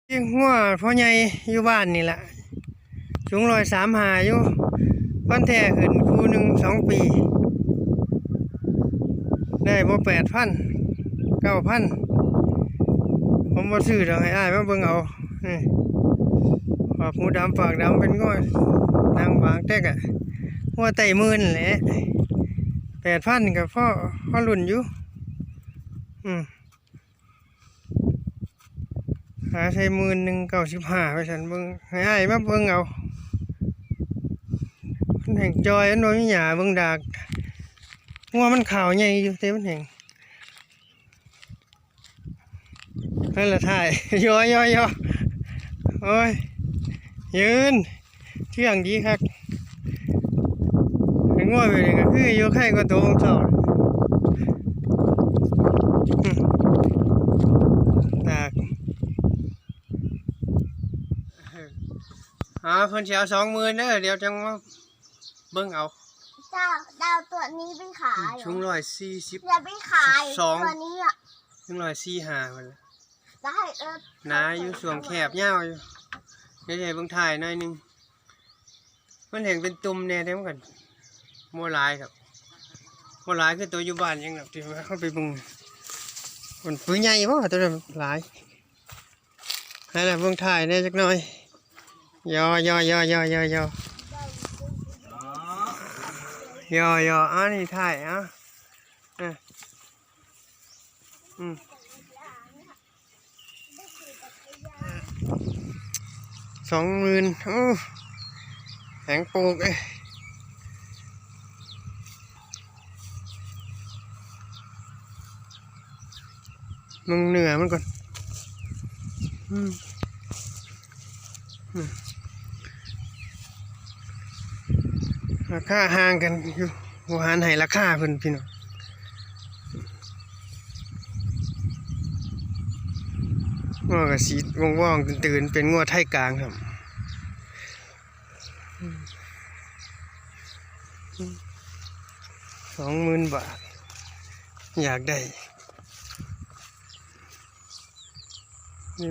งัວພໍ່ໃຫຍ່ຢູ່ບ້ານນີ້ລະ ສູງຮ້ອຍສາມຫ້າຢູ່ ພັນແທ້ຂຶ້ນຄູ່ໜຶ່ງສອງປີ ໄດ້ບໍ່ແປດພັນ ເກົ້າພັນ ຜົມບໍ່ຊື້ດອກ ໃຫ້ອ້າຍມາເບິ່ງເອົາ. ນີ້ ອອກຫູດຳປາກດຳ ເປັນງົວໜັງບາງ ແຕ່ກະງົວໄຕ້ໝື່ນແຫຼະ ແປດພັນກະພໍ ພໍລຸ້ນຢູ່. ອືມ ຫາໃສ່ໝື່ນໜຶ່ງ ເກົ້າສິບຫ້າ ວ່າຊັ້ນ ເບິ່ງ ໃຫ້ອ້າຍມາເບິ່ງເອົາ. ມັນແຮ່ງຈ່ອຍ ມັນບໍ່ມີຫຍ້າ ເບິ່ງດາກ ງົວມັນຂາວໃຫຍ່ຢູ່ ແຕ່ມັນແຮ່ງ ນັ້ນລະ ຖ່າຍ ຍໍໆໆ ໂອ້ຍ ຢືນ ເຊື່ອງດີຄັກ. ເປັນງົວແບບນີ້ກະຄືຢູ່ ໄຄກວ່າໂຕຂອງເຈົ້າ ອືມ ຕາກ ອ່າ ເພິ່ນຊິເອົາສອງໝື່ນເດີ ດຽວຈັ່ງມາເບິ່ງເອົາ. ເຈົ້າ ດາວຕົວນີ້ໄປຂາຍ ສູງຮ້ອຍສີ່ສິບ ຢ່າໄປຂາຍ ສອງ ຕົວນີ້ອະ ສູງຮ້ອຍສີ່ຫ້າພຸ້ນລະ ໄດ້ ເອີ ໜາຢູ່ ຊ່ວງແຄບຍາວຢູ່. ດຽວຊິໃຫ້ເບິ່ງທ້າຍໜ້ອຍໜຶ່ງ ມັນແຮ່ງເປັນຕຸ່ມແດ່ ແຕ່ມັນກະບໍ່ຫຼາຍດອກ ບໍ່ຫຼາຍຄືໂຕຢູ່ບ້ານຫຍັງດອກ ທີ່ວ່າເຮົາໄປເບິ່ງ. ມັນໂຕໃຫຍ່ບໍ່ ໂຕນັ້ນຫຼາຍ. ໃຫ້ລະເບິ່ງທ້າຍແດ່ຈັກໜ້ອຍ ຍໍໆໆໆໆ ຍໍໆ ອັນນີ້ທ້າຍ ເອົາ ອາ ອືມ ສອງໝື່ນ ໂອ້ ແພງໂປກເອີຍ. ເບິ່ງເນື້ອມັນກ່ອນ ອືມ ອືມ ລາຄາຫ່າງກັນຢູ່ ບໍ່ຫັນໃຫ້ລາຄາເພິ່ນ ພີ່ນ້ອງ. ງົວກະສີວ່ອງໆ ຕື່ນໆ ເປັນງົວໄທກາງ ສອງໝື່ນບາດ ຢາກໄດ້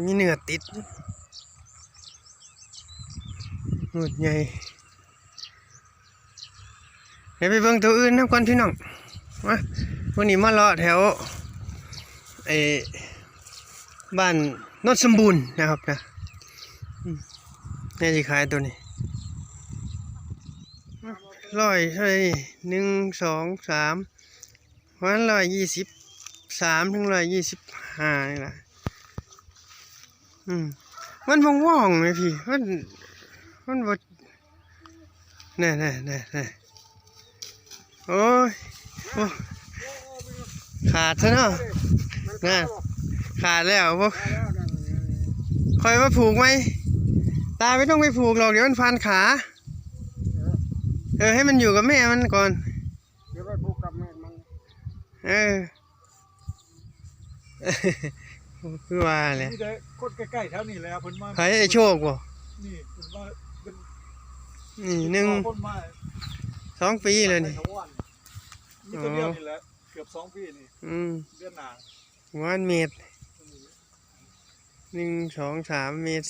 ມີເນື້ອຕິດ ໝູດໃຫຍ່. ດຽວໄປເບິ່ງໂຕອື່ນນຳກ່ອນພີ່ນ້ອງ ມາ ມື້ນີ້ມາເລາະແຖວ ເອີ ບ້ານໂນນສົມບູນນະຄັບນະ ອືມ ແມ່ນຊິຂາຍໂຕນີ້ ຮ້ອຍເທົ່າໃດນີ້ ໜຶ່ງ ສອງ ສາມ ປະມານຮ້ອຍຊາວສາມ ເຖິງຮ້ອຍຊາວຫ້ານີ້ລະ ອືມ ມັນວ່ອງໆ ແມ່ພີ່ ມັນ ມັນບໍ່ ແນ່ໆໆໆ ໂອ້ຍ ໂອ້ ຂາດຊະເນາະ ນັ້ນ ຂາດແລ້ວ ບໍ່ ຂ້ອຍມາຜູກໃໝ່ ຕາໄປຕ້ອງໄປຜູກດອກ ດຽວມັນພັນຂາ ເອີ ໃຫ້ມັນຢູ່ກັບແມ່ມັນກ່ອນ ດຽວໄປຜູກກັບແມ່ມັນ ເອີ ຄືວ່າແຫຼະ ມີແຕ່ຄົນໃກ້ໆ ແຖວນີ້ແຫຼະ ເພິ່ນມາ ໃຜ ໄອ້ໂຊກບໍ່? ນີ້ເພິ່ນມາ ເພິ່ນ ນີ້ ໜຶ່ງ ສອງປີແລ້ວນີ້ ມີແຕ່ດຽວນີ້ແຫຼະ ເກືອບສອງປີນີ້ ອືມ ເດືອນໜ້າ ປະມານເມັດ ອືມ ໜຶ່ງ ສອງ ສາມ ເມັດ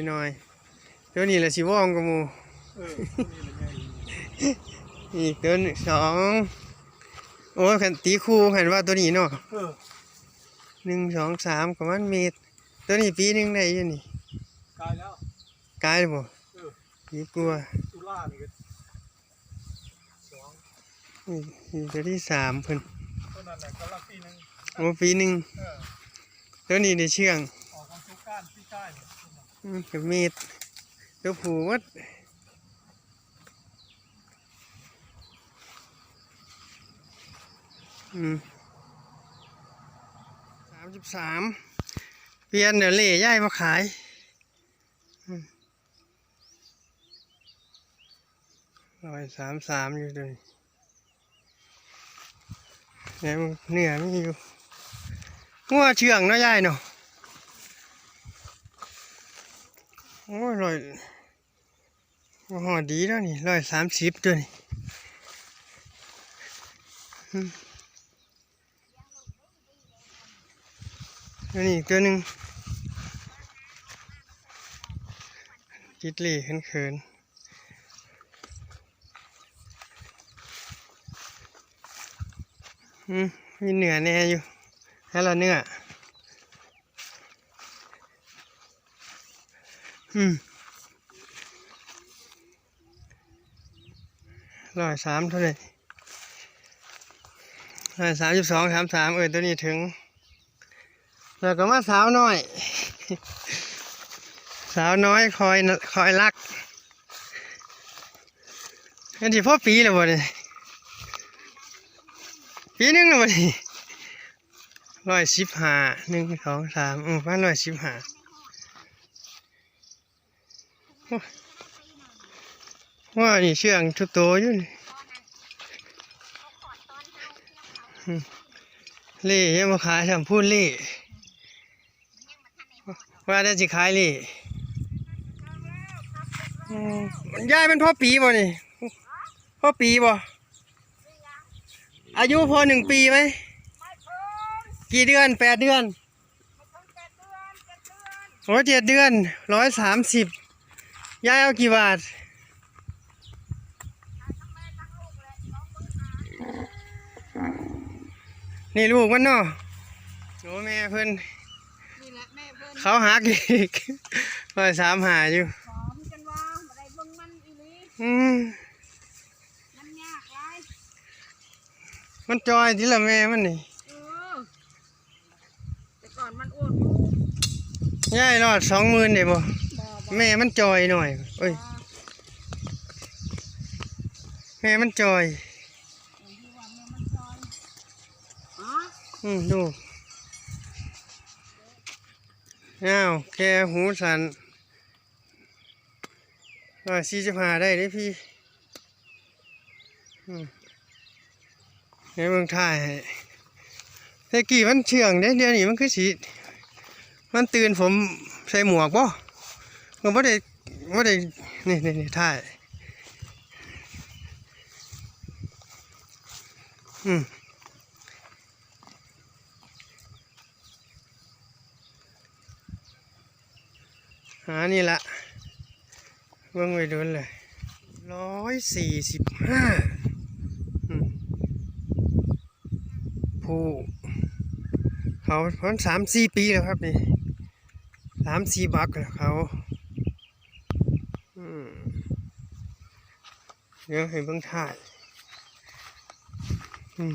ໜ້ອຍໆ ໂຕນີ້ລະຊິວອງກວ່າໝູ່ ເອີ ໂຕນີ້ລະໃຫຍ່ ອີກໂຕໜຶ່ງ ສອງ ໂອ້ຍ ຄັນຕີຄູ່ຫັ້ນວ່າໂຕນີ້ເນາະ ເອີ ໜຶ່ງ ສອງ ສາມ ປະມານເມັດ ໂຕນີ້ປີໜຶ່ງໄດ້ຢູ່ນີ້ ກາຍແລ້ວ ກາຍແລ້ວບໍ່? ເອີ ປີກວ່າ ຕຸລານີ້ກະ ສອງ ນີ້ ນີ້ໂຕທີສາມເພິ່ນ ໂຕນັ້ນນະກຳລັງປີໜຶ່ງ ໂອ້ ປີໜຶ່ງ ເອີ ໂຕນີ້ໄດ້ເຊື່ອງ ອອກຂອງສົງການປີກາຍນີ້ ອືມ ກະເມັດ ໂຕຜູ້ໝົດ ອືມ ສາມສິບສາມ ປ່ຽນແລ້ວ ເລ່ຍ້າຍມາຂາຍ ອືມ ຮ້ອຍສາມສາມ ຢູ່ໂຕນີ້ ແລ້ວເນື້ອມີຢູ່ ງົວເຊື່ອງເນາະ ຍາຍເນາະ ໂອ້ຍ ຮ້ອຍ ບໍ່ຮອດດີແລ້ວນີ້ ຮ້ອຍສາມສິບ ໂຕນີ້ ອືມ ອັນນີ້ອີກໂຕໜຶ່ງ ຕິດເຫຼເຂີນໆ. ອືມ ມີເນື້ອແດ່ຢູ່ ໃຫ້ລະເນື້ອ. ອືມ ຮ້ອຍສາມເທົ່າໃດ? ຮ້ອຍສາມສິບສອງ ສາມສາມ ເອີ ໂຕນີ້ເຖິງ. ແລ້ວກໍມາສາວນ້ອຍ ສາວນ້ອຍຄອຍ ຄອຍລັກ. ອັນນີ້ພໍປີແລ້ວບໍ່ນີ້? ປີໜຶ່ງແລ້ວບໍ່ນີ້? ຮ້ອຍສິບຫ້າ ໜຶ່ງ ສອງ ສາມ ເອີ ປະມານຮ້ອຍສິບຫ້າ. ວ້າ ນີ້ເຊື່ອງທຸກໂຕຢູ່ນີ້. ເລ່ຍັງບໍ່ຂາຍຊ້ຳ ພຸ້ນເລ່ ວ່າແຕ່ຊິຂາຍເລ່. ອືມ ຍາຍ ມັນພໍປີບໍ່ນີ້? ພໍປີບໍ່? ອາຍຸພໍໜຶ່ງປີໄໝ? ກີ່ເດືອນ? ແປດເດືອນ? ໂອ້ ເຈັດເດືອນ ຮ້ອຍສາມສິບ. ຍາຍເອົາກີ່ບາດ? ນີ້ລູກມັນເນາະ. ໂອ້ ແມ່ເພິ່ນ ນີ້ແຫຼະແມ່ເພິ່ນ. ເຂົາຫັກອີກ ຮ້ອຍສາມຫ້າຢູ່. ຜອມຈົນວ່າບໍ່ໄດ້ເບິ່ງມັນອີ່ຫຼີ. ອືມ ມັນຍາກຫຼາຍ. ມັນຈ່ອຍຕິລະແມ່ມັນນີ້? ເອີ ແຕ່ກ່ອນມັນອ້ວນຢູ່. ຍາຍລອດສອງໝື່ນໄດ້ບໍ່? ບໍ່ ບໍ່ ແມ່ມັນຈ່ອຍໜ້ອຍ. ເອີຍ ບໍ່ ແມ່ມັນຈ່ອຍ. ເອີ ຄືວ່າແມ່ມັນຈ່ອຍ. ຮະ? ອືມ ດູ ອ້າວ ແຄ່ຫູສັ້ນ. ຮ້ອຍສີ່ສິບຫ້າໄດ້ເດ້ພີ່. ອືມ ໃຫ້ເບິ່ງທ້າຍໃຫ້. ແຕ່ກີ້ມັນເຊື່ອງເດ້ ດຽວນີ້ມັນຄືຊິ ມັນຕື່ນ ຜົມໃສ່ໝວກບໍ່? ກໍບໍ່ໄດ້ ບໍ່ໄດ້ ນີ້ ນີ້ ນີ້ ທ້າຍ. ອືມ. ຫານີ້ລະ ເບິ່ງໄວ້ດົນແລ້ວ. ຮ້ອຍສີ່ສິບຫ້າ ອືມ ຜູ້ເຂົາປະມານສາມສີ່ປີແລ້ວຄັບນີ້ ສາມສີ່ບັກແລ້ວເຂົາ. ອືມ ດຽວໃຫ້ເບິ່ງທ້າຍ. ອືມ